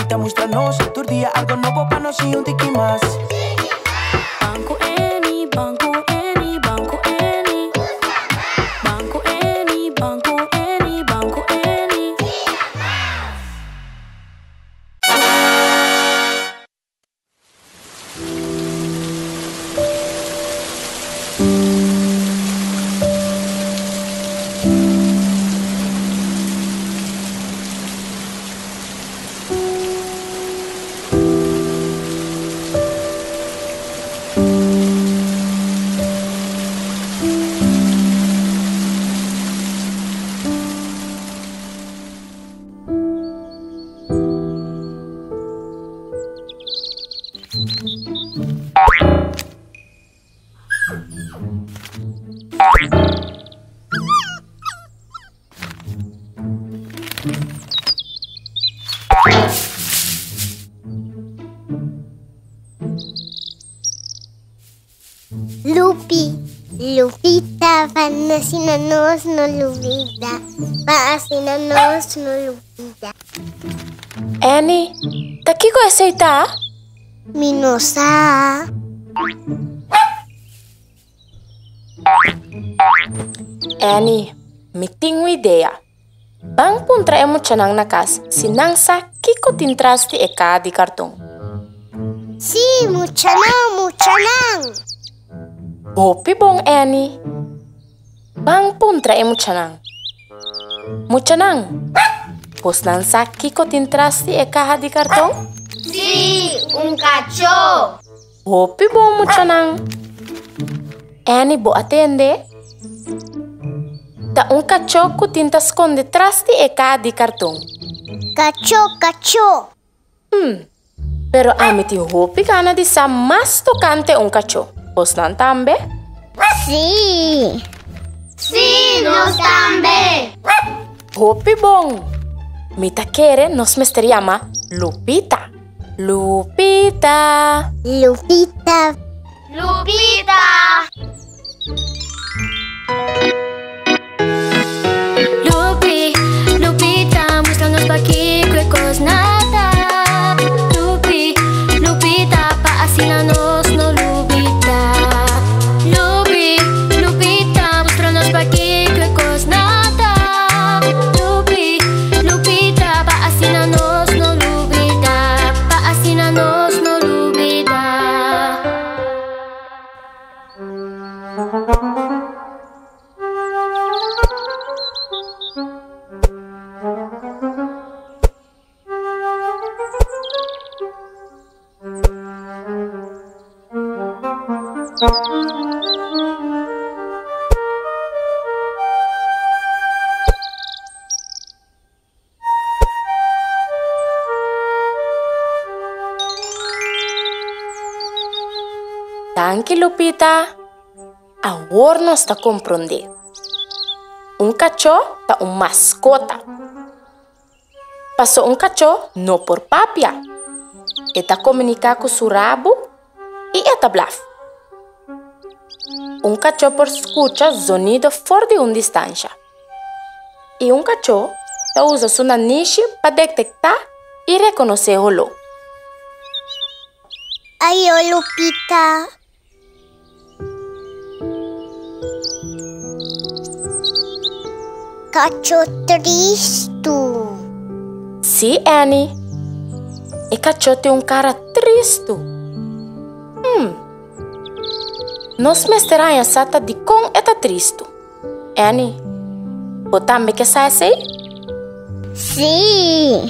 Lupita mustra nos tur dia algo nobo pa nos siña un tiki mas. Ban ku Annie, ban ku Annie, ban ku Annie. Ban ku Annie, ban ku Annie, ban ku Annie. Lupi, Lupita, pa asina nos no lubida, pa asina nos no lubida. Annie, ta kiko esei ta? Mi no sa. Annie, mi tin un idea. Ban puntra e muchanan na kas si nan sa kiko tin tras di e kaha di karton. Sí, muchanan, muchanan! Hopi bon, Annie. Ban puntra e muchanan. Muchanan, bosnan sa kiko tin tras di e kaha di karton? Sí, un kachó! Hopi bon, muchanan. Annie, bo a tende? Ta un kachó ku tin ta skonde tras di e kaha di karton. Kachó, kachó! Hmm, pero ami tin hopi gana di sa mas tokante un kachó. Bosnan tambe? Sí! Sí, nos tambe! Hopi bon! Mi ta kere nos mester yama Lupita. Lupita! Lupita! Lupita! Lupi, Lupita, mustra nos pakiko e kos na ta. Lupi, Lupita, pa asina nos no lubida. Lupi, Lupita, mustra nos pakiko e kos na ta. Lupi, Lupita, pa asina nos no lubida. Pa asina nos no lubida. Danki, Lupita. Awor nos ta komprondé. Un kachó ta un maskota. Paso un kachó no por papia. E ta komuniká ku su rabu i e ta blaf. Un kachó por skucha zonido for di un distansha. I un kachó ta usa su nanishi pa detektá i rekonosé holó. Ayo, Lupita. Kachó tristu. Sí, Annie. E kachó tin un kara tristu. Hmm. Nos mester haña sa ta dikon e ta tristu. Annie, bo tambe ke sa esei? Sí.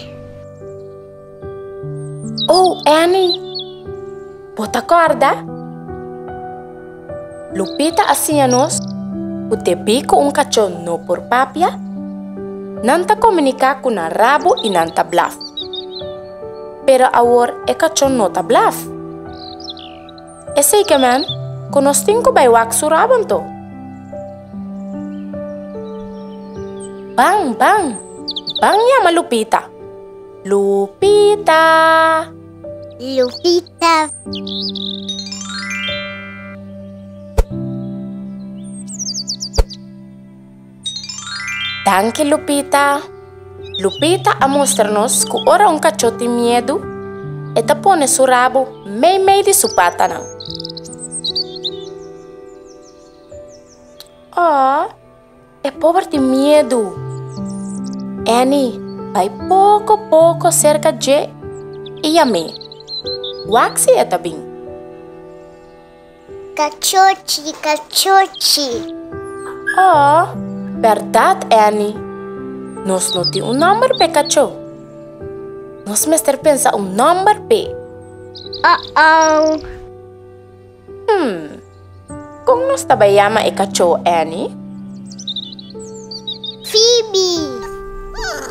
Oh, Annie, bo ta kòrda? Lupita a siña nos ku debí ku un kachó no por papia, nan ta komuniká ku nan rabu i nan ta blaf. Pero awor e kachó no ta blaf. Esei ke men ku nos tin ku bai wak su rabu anto. Ban, ban, ban yama Lupita. Lupita! Lupita! Danki, Lupita. Lupita a mustra nos ku ora un kachó tin miedu, e ta pone su rabu meimei di su patanan. Aww, e pober tin miedu. Annie bai poko poko serka dje i yam'é. Wak si e ta bin. Kachochi, kachochi. Oh, bèrdat, Annie. Nos no tin un nòmber p'e kachó. Nos mester pensa un nòmber p'e. Uh-oh. Hmm, kon nos ta bai yama e kachó, Annie? Phoebe.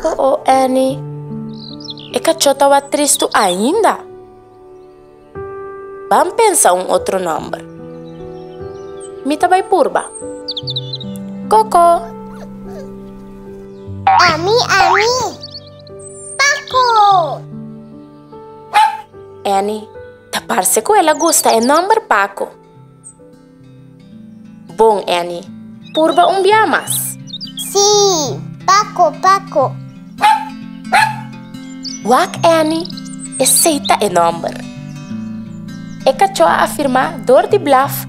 Oh-oh, Annie. E kachó ta wak tristu ainda. Ban pensa un otro nòmber. Mi ta bai purba. Koko! Ami, ami! Paco! Annie, ta parse ku el a gusta e nòmber Paco. Bon, Annie, purba un bia mas. Sí, Paco, Paco. Wak, Annie, esei ta e nòmber. E kachó a afirmá dor di blaf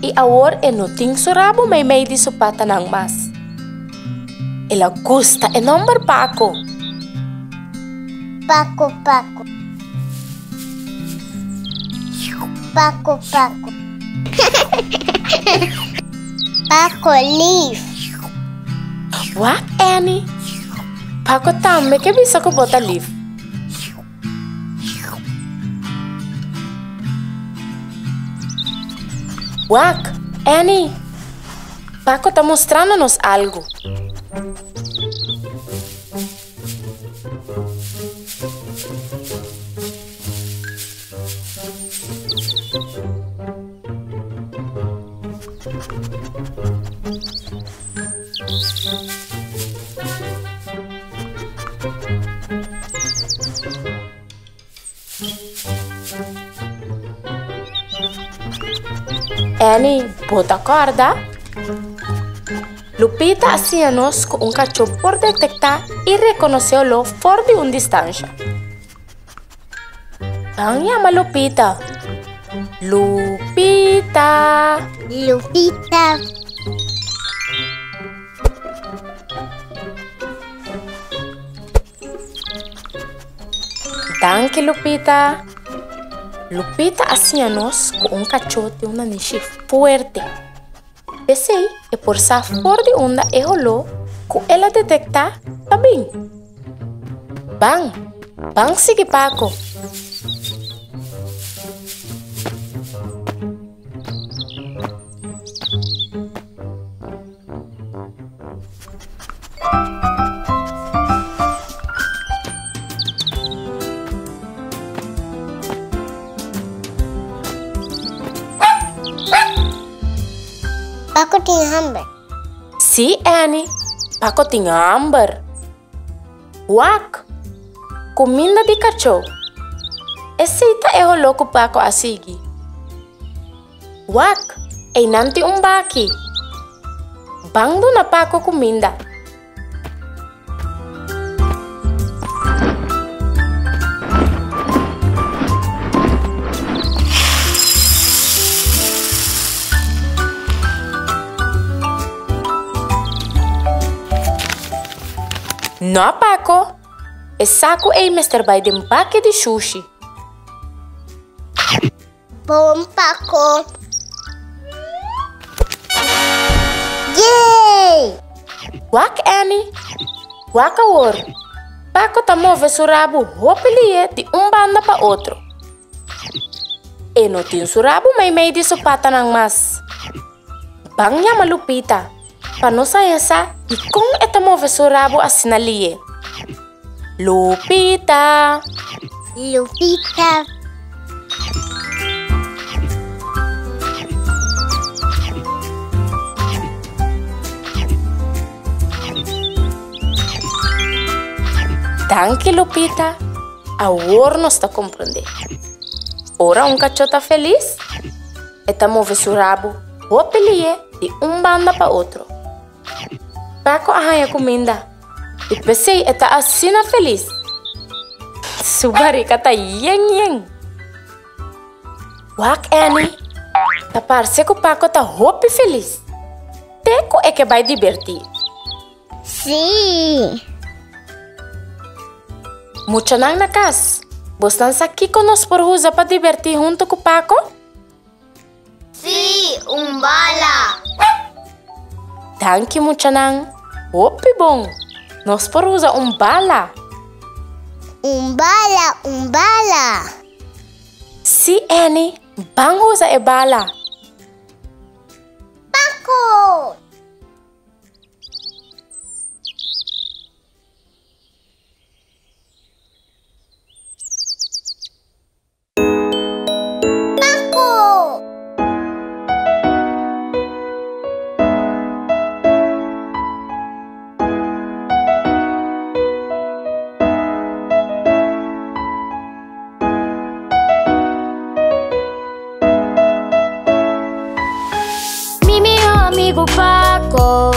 i awor e no tin su rabu meimei di su patanan mas. El a gusta e nòmber Paco. Paco, Paco. Paco, Paco. Paco lief. Wak, Annie? Paco tambe ke bisa ku bo ta lief. Wak, Annie? Paco ta mustrando nos algu. Annie, bo ta kòrda? Lupita a siña nos ku un kachó por detektá i rekonosé oló for di un distansha. Ban yama Lupita. Lupita! Lupita! Danki, Lupita. Lupita a siña nos ku un kachó tin un nanishi fuerte. P'esei e por sa for di unda e holó ku el a detektá ta bin. Ban, ban sigui Paco. Paco tin hamber. Sí, Annie, Paco tin hamber. Wak! Kuminda di kachó. Esei ta e holó ku Paco a sigui. Wak! Einan tin un baki. Ban duna Paco kuminda. No, Paco. E saku ei mester bai den baki di shushi. Bon Paco. Yay! Wak Annie, wak awor. Paco ta move su rabu hopi lihe di un banda pa otro. E no tin su rabu meimei di su patanan mas. Ban yama Lupita pa nos haña sa dikon e ta move su rabu asina lihe. Lupita! Lupita! Danki Lupita, awor nos ta komprondé. Ora un kachó ta felis, E ta move su rabu hopi lihe di un banda pa otro. Paco a haña kuminda. I p'esei e ta asina felis. Su barika ta yen yen. Wak Annie, ta parse ku Paco ta hopi felis. Te ku e ke bai dibertí. Sí! Muchanan na kas, bosnan sa kiko nos por usa pa dibertí huntu ku Paco? Sí, un bala! Danki muchanan, hopi bon! Nos por usa un bala! Un bala, un bala! Sí, Annie, ban usa e bala! Paco! Paco! Mi mihó amigu Paco,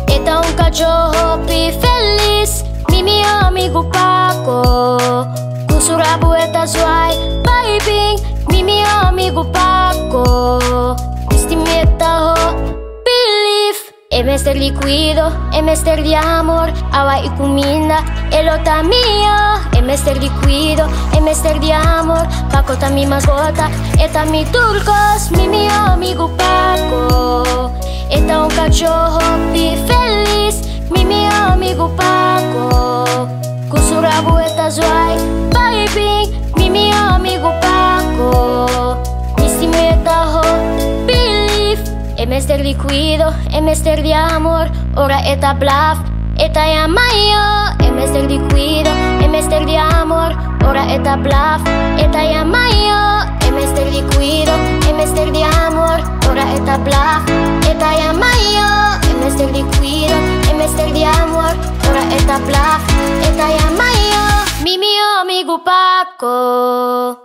e ta un kachó hopi felis. Mi mihó amigu Paco, ku su rabu e ta zwai bai bin. Mi mihó amigu Paco, bisti mi e ta hopi lif. E mester di cuido, e mester di amor, awa y cuminda, e lo ta mio. E mester di cuido, e mester di amor, Paco ta mi mascota, e ta mi tur cos. Mi mihó amigu Paco, e ta un cachó hopi felis. Mi mihó amigu Paco, cu su rabu e ta zwaai bai bin. Mi mihó amigu Paco, mi stim'é ta hopi lif. E mester di cuido, e mester di amor, ora e ta blaf, e ta yama yo. E mester di cuido, e mester di amor, ora e ta blaf, e ta yama yo. E mester di cuido, e mester di amor, ora e ta blaf, e ta yama yo. E mester di cuido, e mester di amor, ora e ta blaf, e ta yama yo. Mi mihó amigu Paco.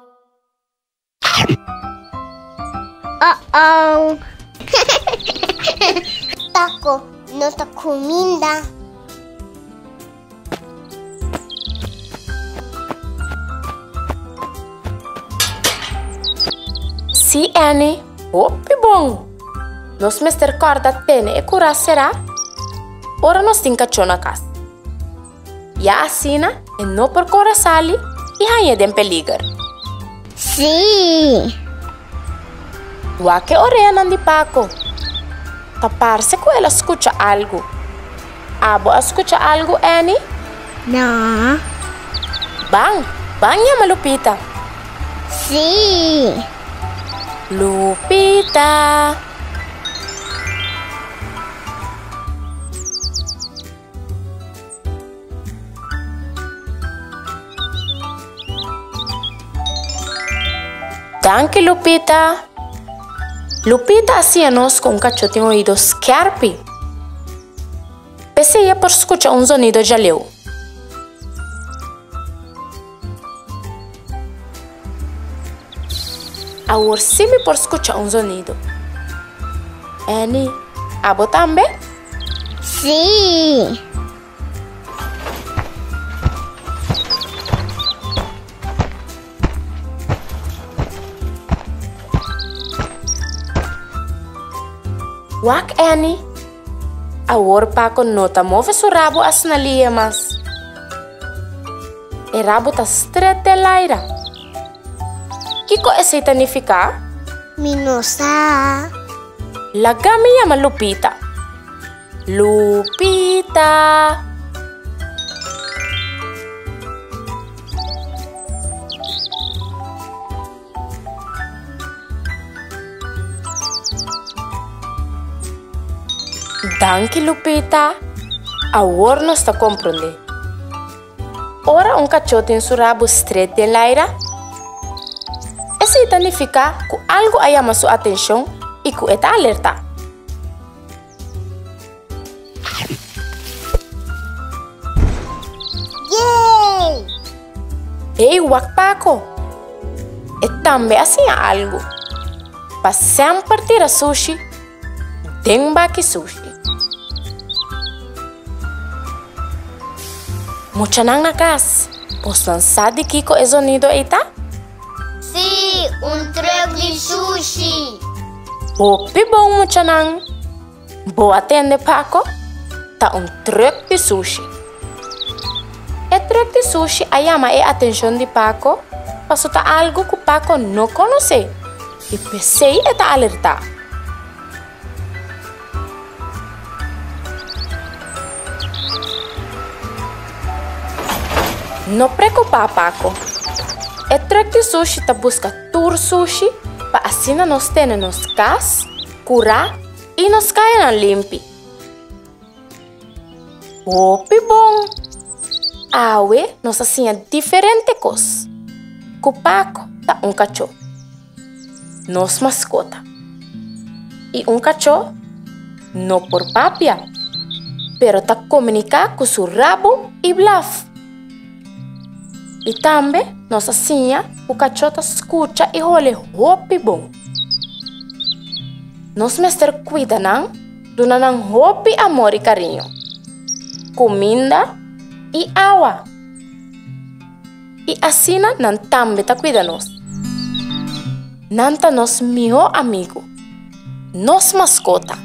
Uh-oh. Paco no ta cuminda. Sí, Annie, hopi bon. Nos mester kòrda tene e kurá será ora nos tin kachó na kas. Ya asina e no por kore sali i hañ'é den peliger. Sí! Wak e oreanan di Paco. Ta parse ku el a skucha algu. Abo a skucha algu, Annie? No. Ban, ban yama Lupita. Sí! Lupita! Danki Lupita! Lupita a siña nos ku un kachó tin oido skèrpi. P'esei e por skucha un zonido djaleu. Awor sí mi por skucha un zonido. Annie, abo tambe? Sí! Wak Annie, awor Paco no ta move su rabo asina lihe mas. E rabo ta stret den laira. Kiko esei ta nifiká? Mi no sa. Laga mi yama Lupita. Lupita! Danki Lupita, awor nos ta komprondé. Ora un kachó tin su rabu stret den laira, esei ta nifiká ku algu a yama su atenshon i ku e ta alertá. Yey! Hey, wak Paco! E tambe a siña algu. Pa semper tira sushi den baki sushi. Muchanan na kas, bosnan sa di kiko e zonido ei ta? Sí, un trùk di sushi! Hopi bon, muchanan! Bo a tende, Paco? Ta un trùk di sushi. E trùk di sushi a yama e atenshon di Paco paso ta algu ku Paco no konosé i p'esei e ta alertá. No preokupá, Paco. E trùk di sushi ta buska tur sushi pa asina nos tene nos kas, kurá i nos kayanan limpi. Hopi bon! Awe nos a siña diferente kos. Ku Paco ta un kachó. Nos maskota. I un kachó no por papia, pero ta komuniká ku su rabu i blaf. I tambe nos a siña ku kachó ta skucha i hole hopi bon. Nos mester kuida nan, duna nan hopi amor i kariño, kuminda i awa. I asina nan tambe ta kuida nos. Nan ta nos mihó amigu, nos maskota.